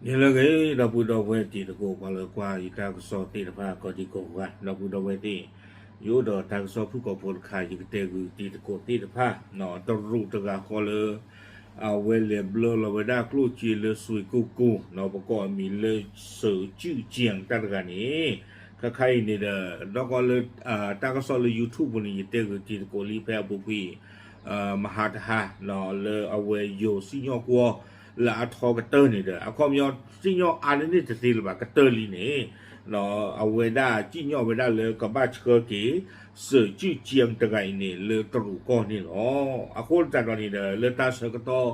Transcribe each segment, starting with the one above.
န့ၣ်လၢအဂ့ၤ ဒီပုၢ်ဒီဝဲၢ်တံၤသကိး ပှၤလၢကွၢ်ယတၢ်ကစီၣ်သ့ၣ်တဖၣ် ကိးဒံကိးဂၤ ဒီပုၢ်ဒီဝဲၢ်သ့ၣ်, ယအိၣ်ဒီးတၢ်ကစီၣ်ဖုၣ်ကိာ်ဖိတခါ ယကတဲဂုာ်တံၤသကိးသ့ၣ်တဖၣ်, တရူးတဂၤဃီလၢ အဝဲလဲၤဘျၢလီၤဝဲဒၣ်ကျိၣ်စ့လၢစွ့ၣ်ကိၢ်ကိၢ် ပကိးအမံၤလၢ စၢၣ်ကၠူၣ်ကၠံၣ် တၢ်တဂၤန့ၣ်, ခါခါအံၤန့ၣ်ဒီး ဒီကီလၢ တၢ်ကစီၣ်လၢ YouTube ပူၤန့ၣ် ယတဲဂုာ်တံၤသကိးလံဖဲအပူၤကွံာ် မဟါတဟါ လၢအဝဲယိၤစံၣ်ညီၣ်ကွီၢ်လၢအထီကတၢၢ်န့ၣ်ဒီး အခီပညီစံၣ်ညီၣ်အါန့ၢ်န့ၣ်တသ့လၢၤဘၣ် ကတၢၢ်လံန့ၣ်, အဝဲဒၣ်စံၣ်ညီၣ်ဝဲဒၣ်လၢကဘၣ်ဆှၢက့ၤ စၢၣ်ကၠူၣ်ကၠံၣ်တဂၤအံၤန့ၣ် လၢတရူးကီၢ်န့ၣ်လီၤ. အဃိသတးဒီးန့ၣ်ဒီး လၢတၢ်ဆၢကတီၢ်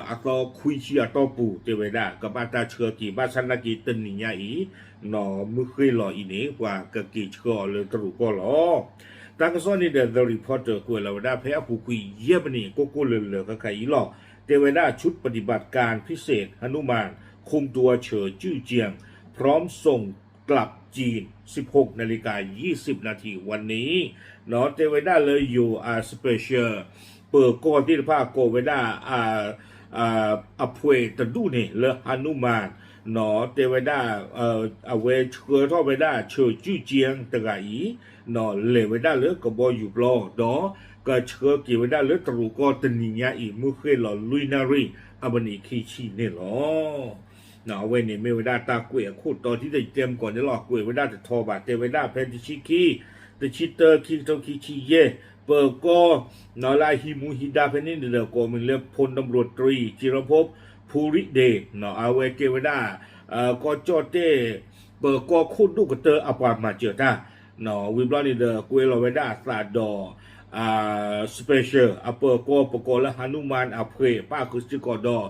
အသီခွံဆံအတီၢ်ပူၤ တဲဝဲဒၣ် ကဘၣ်တၢ်ဆှၢက့ၤ ဘၣ်ဆၣ်သနာ်က့တနံၤညါအံၤ မုၢ်ဃ့ၢ်လီၤအံၤန့ၣ် ပှၤကက့ၤဆှၢအီၤလၢတရူးကီၢ်လီၤ. တၢ်ကစီၣ်န့ၣ်ဒီး The Reporter ကွဲးလီၤဝဲဒၣ်ဖဲအပူၤကွံာ်ယဲၢ်မံးနံး ကိၢ်ကိၢ်လၢၤလၢၤ ခါခါအံၤလီၤ. တဲဝဲဒၣ် ชุดปฏิบัติการพิเศษ หนุมาน คุมตัวเฉิ๋อจื้อเจียง พร้อมส่งกลับจีน สิบหกนาฬิกายี่สิบนาทีวันนี้ တဲဝဲဒၣ်လၢယိၤအ special ပၢၤကီၢ်သ့ၣ်တဖၣ် ကိးဝဲဒၣ် အဖှဲးတဒူၣ်န့ၣ် လၢ ဟနူမၢၣ် တဲဝဲဒၣ် အဝဲဆှၢထီၣ်ဝဲဒၣ် ဆၢၣ်ကၠူၣ်ကၠံၣ်တဂၤအံၤ လဲၤဝဲဒၣ်လၢကဘီယူၤပျီ ဒီးကဆှၢက့ၤဝဲဒၣ်လၢတရူးကီၢ်တနံၤညါအံၤ မုၢ်ဃ့ၢ်လီၤလွံၢ်နၣ်ရံၣ် အမံးနံးခံဆံန့ၣ်လီၤ. အဝဲန့ၣ်မ့ၢ်ဝဲဒၣ်တၢ်ကွဲးအခိၣ်တီ ဒ်သိးယတဲမုၢ်ကီၢ်န့ၣ်လီၤ. ကွဲးဝဲဒၣ်တထီဘၣ် တဲဝဲဒၣ်ဖဲတဆံခံ တဆံတၢ ခံကထိခံဆံယဲၢ် ပၢၤကီၢ် လၢအဟံးမူဟံးဒါဖဲန့ၣ်န့ၣ်ဒီး ကိးမံၤလၢ พลตำรวจตรี จิรภพ ภูริเดช အဝဲကဲဝဲဒၣ် ကီၢ်ကၠီၣ်တဲၣ် ပၢၤကီၢ်ခိၣ်ဒိၣ်ကတၢၢ်အပှၤမၤစၢၤတၢ် ဝံၤဘျီန့ၣ်ဒီး ကွဲးလီၤဝဲဒၣ်အသးဒီး special အပၢၤကီၢ် ပကိးလၢ ဟနူမၢၣ် အဖှဲး ပၣ်ဃုာ်စ့ၢ်ကီးဒီး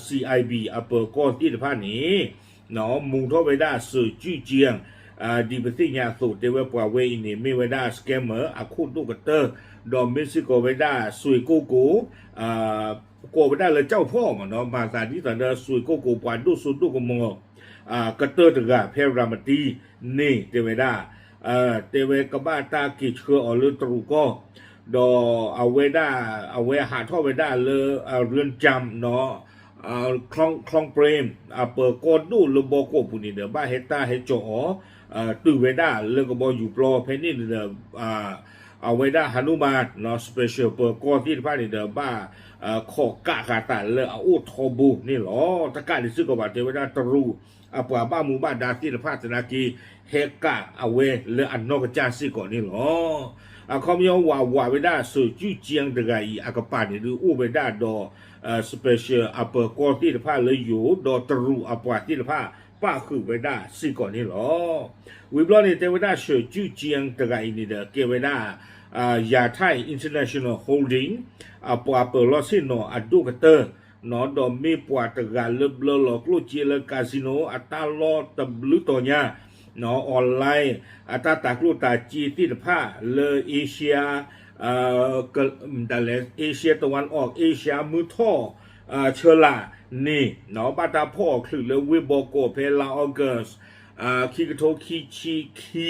CIB အပၢၤကီၢ်သ့ၣ်တဖၣ်န့ၣ် မူထီၣ်ဝဲဒၣ် စၢၣ်ကၠူၣ်ကၠံၣ် ဒ်ပသ့ၣ်ညါအသိး တဲဝဲပှၤဝဲအံၤန့ၣ် မ့ၢ်ဝဲဒၣ် scammer အခိၣ်ဒိၣ်ကတၢၢ် ဒီးမ့ၢ်စ့ၢ်ကီးဝဲဒၣ် စွ့ၣ်ကိၢ်ကိၢ် ကိးဝဲဒၣ်လၢ ကၠီၣ်ဖီၣ် မ့ၢ်နီၤ မၤသးဒ်သိးဒီး စွ့ၣ်ကိၢ်ကိၢ် ပှၤဒိၣ်စိဒိၣ်ကမီၤ ကတၢၢ်တဂၤ ဖဲရၤမတံန့ၣ် တဲဝဲဒၣ် တဲဝဲကဘၣ်တၢ်က့ၤဆှၢအီၤလၢတရူးကီၢ် ဒီးအဝဲဒၣ် အဝဲဟးထီၣ်ဝဲဒၣ်လၢ เรือนจำ နီၤ คลองเปรม အပၢၤကီၢ်ဒိၣ်လၢဘီကီၢ်ပူၤန့ၣ်ဒီး ဘၣ်ဟဲတၢ်ဟဲကၠီၤအီၤ တုၤဝဲဒၣ်လၢကဘီယူၤပျီ ဖဲန့ၣ်န့ၣ်ဒီး အဝဲဒၣ် ဟနူမၢၣ် နီၤ special ပၢၤကီၢ်သ့ၣ်တဖၣ်န့ၣ်ဒီး ဘၣ်ခိးကးဃာ်သးလၢအအိၣ်ထီဘိန့ၣ်လီၤ. တကးဒံးစ့ၢ်ကီးဘၣ် တဲဝဲဒၣ်တရူး အပှၤဘၣ်မူဘၣ်ဒါသ့ၣ်တဖၣ်သနာ်က့ ဟဲကးအဝဲလၢအနီၢ်ကစၢ်စ့ၢ်ကီးန့ၣ်လီၤ. အခီပညီဝးဝးဝဲဒၣ် စၢၣ်ကၠူၣ်ကၠံၣ်တဂၤအံၤ အကပၤန့ၣ်ဒုးအိၣ်ဝဲဒၣ်ဒီး special အပၢၤကီၢ်သ့ၣ်တဖၣ်လၢယိၤ ဒီးတရူးအပှၤသ့ၣ်တဖၣ် ပၣ်ဃုာ်ဝဲဒၣ်စ့ၢ်ကီးန့ၣ်လီၤ. ဝံၤဘျီန့ၣ် တဲဝဲဒၣ် စၢၣ်ကၠူၣ်ကၠံၣ်တဂၤအံၤန့ၣ်ဒီး ကဲဝဲဒၣ် ယၤထၢၣ် International Holding အပှၤပၢၤလီၢ်ဆ့ၣ်နီၤအဒိၣ်ကတၢၢ် နီၤ ဒီးမ့ၢ်ပှၤတဂၤလၢဘျၢလီၤကျိၣ်စ့လၢ casino အတၢ်လီၢ်တဘျုးတီၤညါ နီၤ online အတၢ်တၤကျိၣ်တၤစ့သ့ၣ်တဖၣ်လၢ Asia က ဒ်လဲၣ် Asia တဝၣ်အီၣ် Asia မုၢ်ထီၣ် ဆၢလာ်န့ၣ် နီၤ ဘၣ်တၢ်ဖီၣ်အီၤချုးလၢဝ့ၢ်ဘီကီးဖဲလါ August ခံကထိခံဆံခံ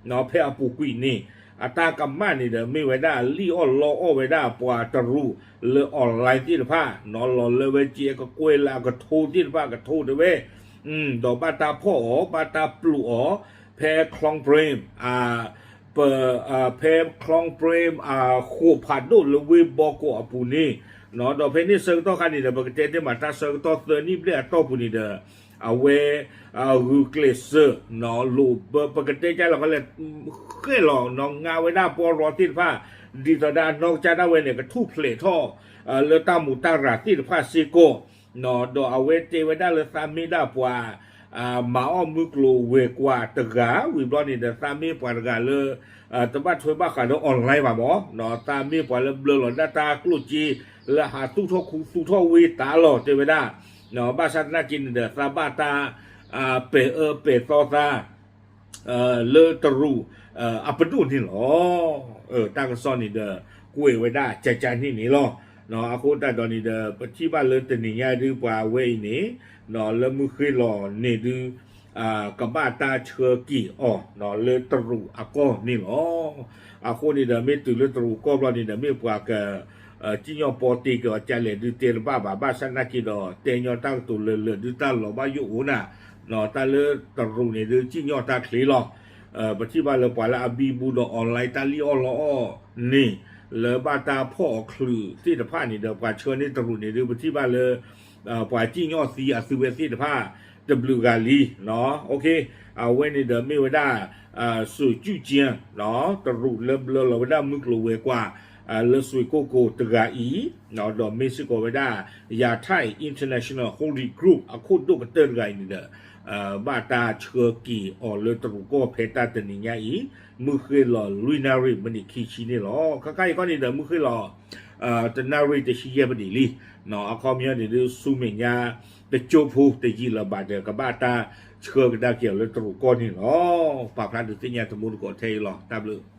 နီၤ ဖဲအပူၤကွံာ်န့ၣ် အတၢ်ကမၣ်န့ၣ်ဒီး မ့ၢ်ဝဲဒၣ်လံၣ်အီၣ်လီအီၣ်ဝဲဒၣ်ပှၤတရူးလၢ online သ့ၣ်တဖၣ် နီၤ လီၤလၢဝဲကဲကကွဲၢ်လၢအကထိသ့ၣ်တဖၣ်ကထိတဲဝဲ ဒီးဘၣ်တၢ်ဖီၣ်အီၤ ဘၣ်တၢ်ပျိာ်အီၤ ဖဲ Clong Prim ပ ဖဲ Clong Prim ဃိာ်ဖးဒိၣ်လၢဝ့ၢ်ဘီကီးအပူၤန့ၣ် နီၤ ဒီးဖဲန့ၣ်ဆၢကတီၢ်ခါန့ၣ်ဒီး ပကတဲတ့ၢ်မးတၢ်ဆၢကတီၢ်သၢနံၣ်ဘျဲၣ်အတီၢ်ပူၤန့ၣ်ဒီး အဝဲ ဂုာ်ကျဲးစၢး နီၤ လိာ်ဘၢ ပကတဲကၢ်လီၤခီလဲၣ် ဃဲၣ်လီၤ နီၤ ငါဝဲဒၣ်ပီရီသ့ၣ်တဖၣ် ဒ်သိးဒီးအနီၢ်ကစၢ်ဒၣ်ဝဲန့ၣ် ကထူၣ်ဖျဲးထီၣ် လၢတၢ်မူးတၢ်ရၤသ့ၣ်တဖၣ်စ့ၢ်ကီး နီၤ ဒီးအဝဲတဲဝဲဒၣ်လၢသးမ့ၢ်ဒၣ်ပှၤ မၤအီၣ်မုၢ်ကျိၤဝဲၤကွာ်တဂၤ ဝံၤဘျီန့ၣ်ဒီး သးမ့ၢ်ပှၤတဂၤလၢ တဘၣ်ထွဲဘၣ်ဃးဒီး online ဘၣ်မး နီၤ သးမ့ၢ်ပှၤလၢဘျၢလီၤဒၣ်တၢ်ကျိၣ်စ့ လၢဟးသူၣ်ထီၣ်ခူသူၣ်ထီၣ်ဝ့ၢ်တၢ်လီၤ တဲဝဲဒၣ် ဘၣ်ဆၣ်သနာ်က့န့ၣ်ဒီး သးဘၣ်တၢ် ပဲာ်အၢပဲာ်သီသး လၢတရူး အပဒိၣ်န့ၣ်လီၤ. တၢ်ကစီၣ်န့ၣ်ဒီး ကွဲးဝဲဒၣ်ကကန့ၣ်န့ၣ်လီၤ. အဃိသတးဒီးန့ၣ်ဒီး ပထံၣ်ဘၣ်လၢတနံၤညါဒုးပှၤဝဲအံၤန့ၣ် လၢမုၢ်ဃ့ၢ်လီၤန့ၣ်ဒုး ကဘၣ်တၢ်ဆှၢက့ၤအီၤ လၢတရူးအကီၢ်န့ၣ်လီၤ. အဃိန့ၣ်ဒီး မ့ၢ်တုၤလၢတရူးကီၢ်ဘျီန့ၣ်ဒီး မ့ၢ်ပှၤက စံၣ်ညီၣ်ပီတ့က့ၤအီၤကလဲၣ်ဒုးတဲတဘၣ်ဘၣ် ဘၣ်ဆၣ်နာ်က့ဒီး တဲညီတၢ်ကတိၤလၢာ်လၢာ်ဒုးတၢ်လီၤဘၣ်ယိၣ်အိၣ်နၤ, တၢ်လၢတရူးန့ၣ်ဒုးစံၣ်ညီၣ်တၢ်ချ့လီၤ. ပထံၣ်ဘၣ်လၢပှၤလၢအဘံဘူဒီး online တၢ်လံၣ်အီၣ်လီအီၣ်န့ၣ် လၢဘၣ်တၢ်ဖီၣ်အီၤချုးသ့ၣ်တဖၣ်န့ၣ်ဒီး ပှၤဆှၢန့ၢ်တရူးန့ၣ်ဒုး ပထံၣ်ဘၣ်လၢ ပှၤစံၣ်ညီၣ်သံအသုဝဲသ့ၣ်တဖၣ် တဘျုးဂၤလံ. အဝဲန့ၣ်ဒီးမ့ၢ်ဝဲဒၣ် စူးကျူၣ်ကၠ့ တရူးလၢဘျၢလီၤဝဲဒၣ်မုၢ်ကျိၤဝဲၤကွာ် လၢစွ့ကိၣ်ကိၤတဂၤအံၤ, ဒီးမ့ၢ်စ့ၢ်ကီးဝဲဒၣ် Yatai International Holding Group အခိၣ်ဒိၣ်ကတၢၢ်တဂၤအံၤန့ၣ်ဒီး ဘၣ်တၢ်ဆှၢက့ၤအီၤလၢတရူးကီၢ်ဖဲတၢ်တနံၤညါအံၤ မုၢ်ဃ့ၢ်လီၤလွံၢ်နၣ်ရံၣ်မံးနံးခံဆံန့ၣ်လီၤ. ခါခါအံၤခီန့ၣ်ဒီး မုၢ်ဃ့ၢ်လီၤ တနၣ်ရံၣ်တဆံယဲၢ်မံးနံးလံ. အခီပညီန့ၣ်ဒုး ဆူမဲာ်ညါ တကၠိဖိတယံာ်လၢၤဘၣ်ဒီး ကဘၣ်တၢ်ဆှၢကဒါက့ၤအီၤလၢတရူးကီၢ်န့ၣ်လီၤ. ပာ်ဖျါဒုးသ့ၣ်ညါတမူတကိးထဲအံၤလီၤ. တၢ်ဘျုး